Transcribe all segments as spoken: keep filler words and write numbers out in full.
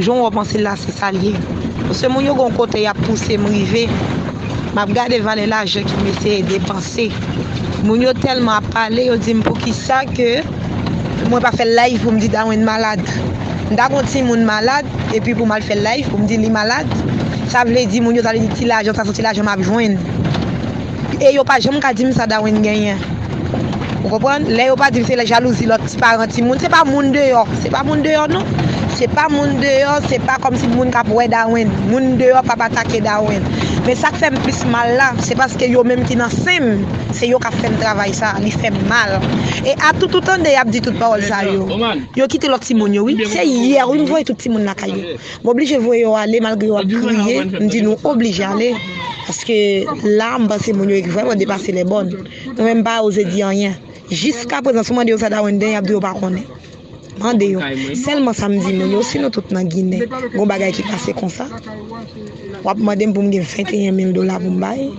Jan w panse la, se sa l ye. Paske moun yo gon kote y ap pouse m rive. M ap gade valè lajan ki m eseye depanse. Moun yo tèlman ap pale, yo di m poukisa ke mwen pa fè live pou m di Darwin malad. M ta gon timoun malad, epi pou m al fè live pou m di li malad. Sa vle di moun yo ta vle di ti lajan, sa se ti lajan m ap jwenn. E yo pa janm ka di m sa Darwin genyen. Ou konprann? Lè yo pa di m se jalouzi lòt ti paran timoun, se pa moun deyò. Se pa moun deyò non. Se pa moun deyò, se pa kòmsi moun k ap wè Darwin. Moun deyò p ap atake Darwin. Men sa k fè m plis mal la, se paske yo menm ki nan sen m, se yo k ap fè m travay sa. Li fè m mal. E a tout ou tande y ap di tout pawòl sa yo. Yo kite lòt timoun yo, wi. Se yè, wi, m voye tout timoun lakay yo. M oblije voye yo ale, malgre yo ap kriye. M di nou oblije ale. Paske la, m panse moun yo vrèman depase lè bòn. Mwen menm, m pa oze di anyen. Jiska prezan, si w mande yo sa Darwin gen, y ap di yo pa konnen. Mande yo. Sèlman sa m di moun yo, si nou tout nan Ginen, gon bagay ki pase konsa, w ap mande m pou m gen venteyen mil dola pou m bay,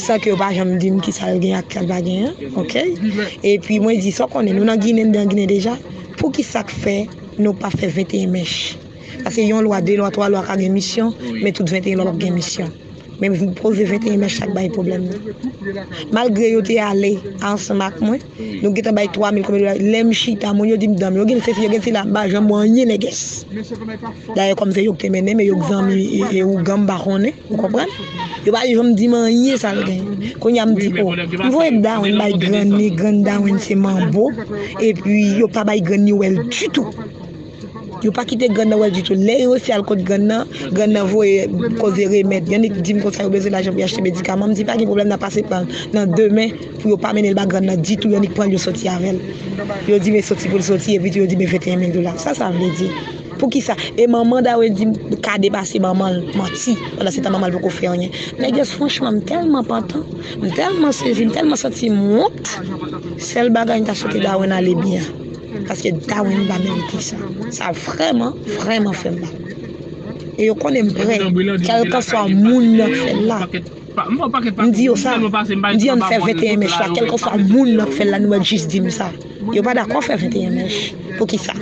san ke yo pa janm di m kisa l gen ak sa l pa gen an, oke? Epi mwen di, sa w konnen, nou nan Ginen, nan Ginen deja, poukisa k fè nou pa fè venteyen mèch? Paske yon lwa, de lwa, twa lwa ka gen misyon, men tout venteyen lwa p ap gen misyon. Men vin poze venteyen mèch sa k bay pwoblèm nan. Malgre yo te ale ansanm ak mwen, nou gentan bay twa mil konbyen dola. Lè m chita, moun yo di m danm, yo gen sesi, yo gen sila, m pa janm wè anyen nègès. Dayè, kòm se yo k te mennen, men yo k zanmi e, e ougan, m pa konnen, ou konprann? Yo pa janm di m anyen sa l gen. Kounye a m di, o, m voye Darwin bay grann li, grann Darwin se manbo, epi yo pa bay grann li wè l ditou. Yo pa kite grann nan wè l ditou. Lè yo resi al kot grann nan, grann nan voye koze remèd. Yo annik di m konsa yo bezwen lajan pou y achte medikaman. M di pa gen pwoblèm, n a pase pran l nan demen pou yo pa mennen l ba grann nan ditou. Yo annik pran l, yo soti avè l. Yo di men soti pou l soti, epi tou yo di men venteyen mil dola. Sa sa vle di? Poukisa? E manman Darwin di m ka depase manman l, manti. Pandan se tan manman l poko fè anyen. Nègès, franchman, m tèlman pantan, m tèlman sezi, m tèlman santi m wont. Sèl bagay m ta swete Darwin ale byen. Paske Darwin pa merite sa. Sa vrèman, vrèman fè m mal. E yo konnen m prè, kèlkanswa moun nan k fè l la. M di yo sa, m di ann fè venteyen mèch la, kèlkanswa moun nan k fè l la, nou mèt jis di m sa. Yo pa dakò fè venteyen mèch. Poukisa?